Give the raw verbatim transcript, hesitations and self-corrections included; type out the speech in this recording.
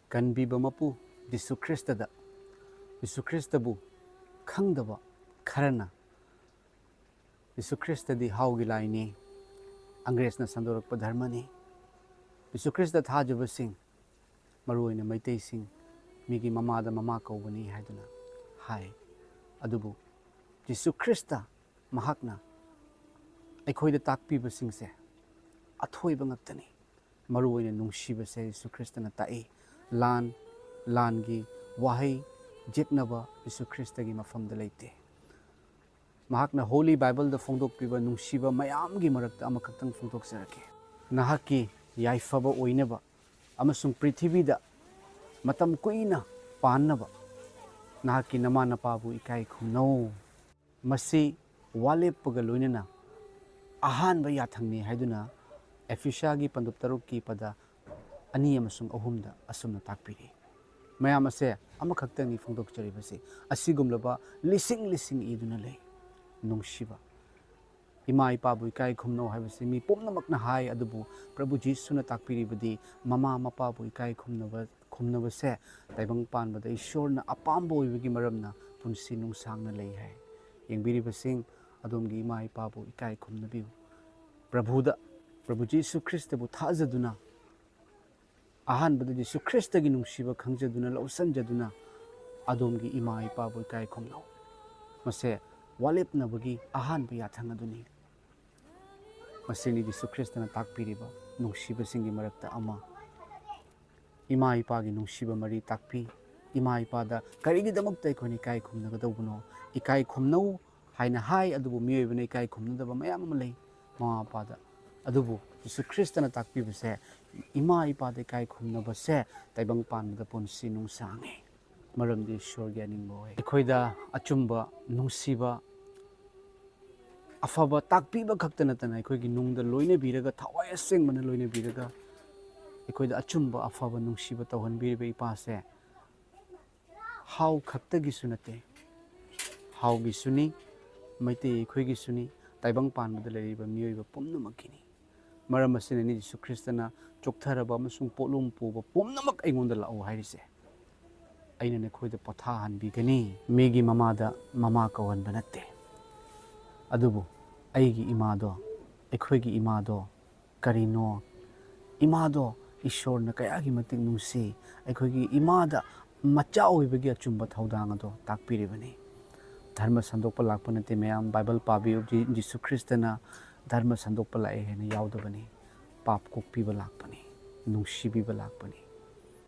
ꯀꯟꯕꯤꯕ ꯃꯄꯨ ꯖꯤꯁꯨ ꯈ꯭ꯔꯤꯁꯇꯗ, ꯖꯤꯁꯨ ꯈ꯭ꯔꯤꯁꯇꯕꯨ ꯈꯪꯗꯕ ꯈꯔꯅ ꯖꯤꯁꯨ ꯈ꯭ꯔꯤꯁꯇꯗꯤ ꯍꯥꯎꯒꯤ ꯂꯥꯏꯅꯤ, ꯑꯪꯒ꯭ꯔꯦꯖꯅ ꯁꯟꯗꯣꯔꯛꯄ ꯙꯔꯃꯅꯤ, ꯖꯤꯁꯨ ꯈ꯭ꯔꯤꯁꯇ ꯊꯥꯖꯕꯁꯤꯡ, ꯃꯔꯨꯑꯣꯏꯅ ꯃꯩꯇꯩꯁꯤꯡ, ꯃꯤꯒꯤ ꯃꯃꯥꯗ ꯃꯃꯥ ꯀꯧꯕꯅꯤ ꯍꯥꯏꯗꯨꯅ ꯍꯥꯏ꯫ ꯑꯗꯨꯕꯨ ꯖꯤꯁꯨ ꯈ꯭ꯔꯤꯁꯇ ꯃꯍꯥꯛꯅ ꯑꯩꯈꯣꯏꯗ ꯇꯥꯛꯄꯤꯕꯁꯤꯡꯁꯦ ꯑꯊꯣꯏꯕ ꯉꯥꯛꯇꯅꯤ꯫ ꯃꯔꯨꯑꯣꯏꯅ ꯅꯨꯡꯁꯤꯕꯁꯦ ꯖꯤꯁꯨ ꯈ꯭ꯔꯤꯁꯇꯅ ꯇꯥꯛꯏ꯫ ꯂꯥꯟ, ꯂꯥꯟꯒꯤ ꯋꯥꯍꯩ ꯌꯦꯛꯅꯕ ꯖꯤꯁꯨ ꯈ꯭ꯔꯤꯁꯇꯒꯤ ꯃꯐꯝꯗ ꯂꯩꯇꯦ꯫ ꯃꯍꯥꯛꯅ ꯍꯣꯂꯤ ꯕꯥꯏꯕꯜꯗ ꯐꯣꯡꯗꯣꯛꯄꯤꯕ ꯅꯨꯡꯁꯤꯕ ꯃꯌꯥꯝꯒꯤ ꯃꯔꯛꯇ ꯑꯃꯈꯛꯇꯪ ꯐꯣꯡꯗꯣꯛꯆꯔꯛꯀꯦ꯫ ꯅꯍꯥꯛꯀꯤ ꯌꯥꯏꯐꯕ ꯑꯣꯏꯅꯕ ꯑꯃꯁꯨꯡ ꯄ꯭ꯔꯤꯊꯤꯕꯤꯗ ꯃꯇꯝ ꯀꯨꯏꯅ ꯄꯥꯟꯅꯕ ꯅꯍꯥꯛꯀꯤ ꯅꯃꯥ ꯅꯄꯥꯕꯨ ꯏꯀꯥꯏ ꯈꯨꯝꯅꯧ꯫ ꯃꯁꯤ ꯋꯥꯂꯦꯞꯄꯒ ꯂꯣꯏꯅꯅ ꯑꯍꯥꯟꯕ ꯌꯥꯊꯪꯅꯤ ꯍꯥꯏꯗꯨꯅ ꯑꯦꯐꯤꯁꯤꯌꯥꯒꯤ ꯄꯟꯗꯨꯞ ꯇꯔꯨꯛꯀꯤ ꯄꯗ ꯑꯅꯤ ꯑꯃꯁꯨꯡ ꯑꯍꯨꯝꯗ ꯑꯁꯨꯝꯅ ꯇꯥꯛꯄꯤꯔꯤ꯫ ꯃꯌꯥꯝ ꯑꯁꯦ ꯑꯃꯈꯛꯇꯅꯤ ꯐꯣꯡꯗꯣꯛꯆꯔꯤꯕꯁꯤ꯫ ꯑꯁꯤꯒꯨꯝꯂꯕ ꯂꯤꯁꯤꯡ ꯂꯤꯁꯤꯡ ꯏꯗꯨꯅ ꯂꯩ꯫ ꯅꯨꯡꯁꯤꯕ꯫ ꯏꯃꯥ ꯏꯄꯥꯕꯨ ꯏꯀꯥꯏ ꯈꯨꯝꯅꯧ ꯍꯥꯏꯕꯁꯤ ꯃꯤ ꯄꯨꯝꯅꯃꯛꯅ ꯍꯥꯏ, ꯑꯗꯨꯕꯨ ꯄ꯭ꯔꯚꯨ ꯖꯤꯁꯨꯅ ꯇꯥꯛꯄꯤꯔꯤꯕꯗꯤ ꯃꯃꯥ ꯃꯄꯥꯕꯨ ꯏꯀꯥꯏ ꯈꯨꯝꯅꯕ, ꯈꯨꯝꯅꯕꯁꯦ ꯇꯥꯏꯕꯪ ꯄꯥꯟꯕꯗ ꯏꯁꯣꯔꯅ ꯑꯄꯥꯝꯕ ꯑꯣꯏꯕꯒꯤ ꯃꯔꯝꯅ ꯄꯨꯟꯁꯤ ꯅꯨꯡꯁꯥꯡꯅ ꯂꯩ ꯍꯥꯏ꯫ ꯌꯦꯡꯕꯤꯔꯤꯕꯁꯤꯡ, ꯑꯗꯣꯝꯒꯤ ꯏꯃꯥ ꯏꯄꯥꯕꯨ ꯏꯀꯥꯏ ꯈꯨꯝꯅꯕꯤꯌꯨ꯫ ꯄ꯭ꯔꯚꯨꯗ, ꯄ꯭ꯔꯚꯨ ꯖꯤꯁꯨ ꯈ꯭ꯔꯤꯁꯇꯕꯨ ꯊꯥꯖꯗꯨꯅ ꯑꯍꯥꯟꯕꯗ ꯖꯤꯁꯨ ꯈ꯭ꯔꯤꯁꯇꯒꯤ ꯅꯨꯡꯁꯤꯕ ꯈꯪꯖꯗꯨꯅ, ꯂꯧꯁꯟꯖꯗꯨꯅ ꯑꯗꯣꯝꯒꯤ ꯏꯃꯥ ꯏꯄꯥꯕꯨ ꯏꯀꯥꯏ ꯈꯨꯝꯅꯧ꯫ ꯃꯁꯦ ꯋꯥꯂꯦꯞꯅꯕꯒꯤ ꯑꯍꯥꯟꯕ ꯌꯥꯊꯪ ꯑꯗꯨꯅꯤ꯫ ꯃꯁꯤꯅꯤ ꯖꯤꯁꯨ ꯈ꯭ꯔꯤꯁꯇꯅ ꯇꯥꯛꯄꯤꯔꯤꯕ ꯅꯨꯡꯁꯤꯕꯁꯤꯡꯒꯤ ꯃꯔꯛꯇ ꯑꯃ꯫ ꯏꯃꯥ ꯏꯄꯥꯒꯤ ꯅꯨꯡꯁꯤꯕ ꯃꯔꯤ ꯇꯥꯛꯄꯤ꯫ ꯏꯃꯥ ꯏꯄꯥꯗ ꯀꯔꯤꯒꯤꯗꯃꯛꯇ ꯑꯩꯈꯣꯏꯅ ꯏꯀꯥꯏ ꯈꯨꯝꯅꯒꯗꯧꯕꯅꯣ? ꯏꯀꯥꯏ ꯈꯨꯝꯅꯧ ꯍꯥꯏꯅ ꯍꯥꯏ, ꯑꯗꯨꯕꯨ ꯃꯤꯑꯣꯏꯕꯅ ꯏꯀꯥꯏ ꯈꯨꯝꯅꯗꯕ ꯃꯌꯥꯝ ꯑꯃ ꯂꯩ ꯃꯃꯥ ꯃꯄꯥꯗ꯫ ꯑꯗꯨꯕꯨ ꯖꯤꯁꯨ ꯈ꯭ꯔꯤꯁꯇꯅ ꯇꯥꯛꯄꯤꯕꯁꯦ, ꯏꯃꯥ ꯏꯄꯥꯗ ꯏꯀꯥꯏ ꯈꯨꯝꯅꯕꯁꯦ ꯇꯥꯏꯕꯪ ꯄꯥꯟꯕꯗ ꯄꯨꯟꯁꯤ ꯅꯨꯡꯁꯥꯡꯉꯤ꯫ ꯃꯔꯝꯗꯤ ꯏꯁꯣꯔꯒꯤ ꯑꯅꯤꯡꯕ ꯑꯣꯏ꯫ ꯑꯩꯈꯣꯏꯗ ꯑꯆꯨꯝꯕ, ꯅꯨꯡꯁꯤꯕ, ꯑꯐꯕ ꯇꯥꯛꯄꯤꯕ ꯈꯛꯇ ꯅꯠꯇꯅ ꯑꯩꯈꯣꯏꯒꯤ ꯅꯨꯡꯗ ꯂꯣꯏꯅꯕꯤꯔꯒ, ꯊꯋꯥꯏ ꯑꯁꯦꯡꯕꯅ ꯂꯣꯏꯅꯕꯤꯔꯒ, ꯑꯩꯈꯣꯏꯗ ꯑꯆꯨꯝꯕ, ꯑꯐꯕ, ꯅꯨꯡꯁꯤꯕ ꯇꯧꯍꯟꯕꯤꯔꯤꯕ ꯏꯄꯥꯁꯦ ꯍꯥꯎ ꯈꯛꯇꯒꯤꯁꯨ ꯅꯠꯇꯦ, ꯍꯥꯎꯒꯤꯁꯨꯅꯤ, ꯃꯩꯇꯩ ꯑꯩꯈꯣꯏꯒꯤꯁꯨꯅꯤ, ꯇꯥꯏꯕꯪ ꯄꯥꯟꯕꯗ ꯂꯩꯔꯤꯕ ꯃꯤꯑꯣꯏꯕ ꯄꯨꯝꯅꯃꯛꯀꯤꯅꯤ꯫ ꯃꯔꯝ ꯑꯁꯤꯅꯅꯤ ꯖꯤꯁꯨ ꯈ꯭ꯔꯤꯁꯇꯅ ꯆꯣꯛꯊꯔꯕ ꯑꯃꯁꯨꯡ ꯄꯣꯠꯂꯨꯝ ꯄꯨꯕ ꯄꯨꯝꯅꯃꯛ ꯑꯩꯉꯣꯟꯗ ꯂꯥꯛꯎ ꯍꯥꯏꯔꯤꯁꯦ꯫ ꯑꯩꯅ ꯅꯈꯣꯏꯗ ꯄꯣꯊꯥꯍꯟꯕꯤꯒꯅꯤ꯫ ꯃꯤꯒꯤ ꯃꯃꯥꯗ ꯃꯃꯥ ꯀꯧꯍꯟꯕ ꯅꯠꯇꯦ, ꯑꯗꯨꯕꯨ ꯑꯩꯒꯤ ꯏꯃꯥꯗꯣ, ꯑꯩꯈꯣꯏꯒꯤ ꯏꯃꯥꯗꯣ ꯀꯔꯤꯅꯣ? ꯏꯃꯥꯗꯣ ꯏꯁꯣꯔꯅ ꯀꯌꯥꯒꯤ ꯃꯇꯤꯛ ꯅꯨꯡꯁꯤ꯫ ꯑꯩꯈꯣꯏꯒꯤ ꯏꯃꯥꯗ ꯃꯆꯥ ꯑꯣꯏꯕꯒꯤ ꯑꯆꯨꯝꯕ ꯊꯧꯗꯥꯡ ꯑꯗꯣ ꯇꯥꯛꯄꯤꯔꯤꯕꯅꯤ꯫ ꯙꯔꯃ ꯁꯟꯗꯣꯛꯄ ꯂꯥꯛꯄ ꯅꯠꯇꯦ ꯃꯌꯥꯝ, ꯕꯥꯏꯕꯜ ꯄꯥꯕꯤꯌꯨ꯫ ꯖꯤ-, ꯖꯤꯁꯨ ꯈ꯭ꯔꯤꯁꯇꯅ ꯙꯔꯃ ꯁꯟꯗꯣꯛꯄ ꯂꯥꯛꯑꯦ ꯍꯥꯏꯅ ꯌꯥꯎꯗꯕꯅꯤ꯫ ꯄꯥꯞ ꯀꯣꯛꯄꯤꯕ ꯂꯥꯛꯄꯅꯤ, ꯅꯨꯡꯁꯤꯕꯤꯕ ꯂꯥꯛꯄꯅꯤ꯫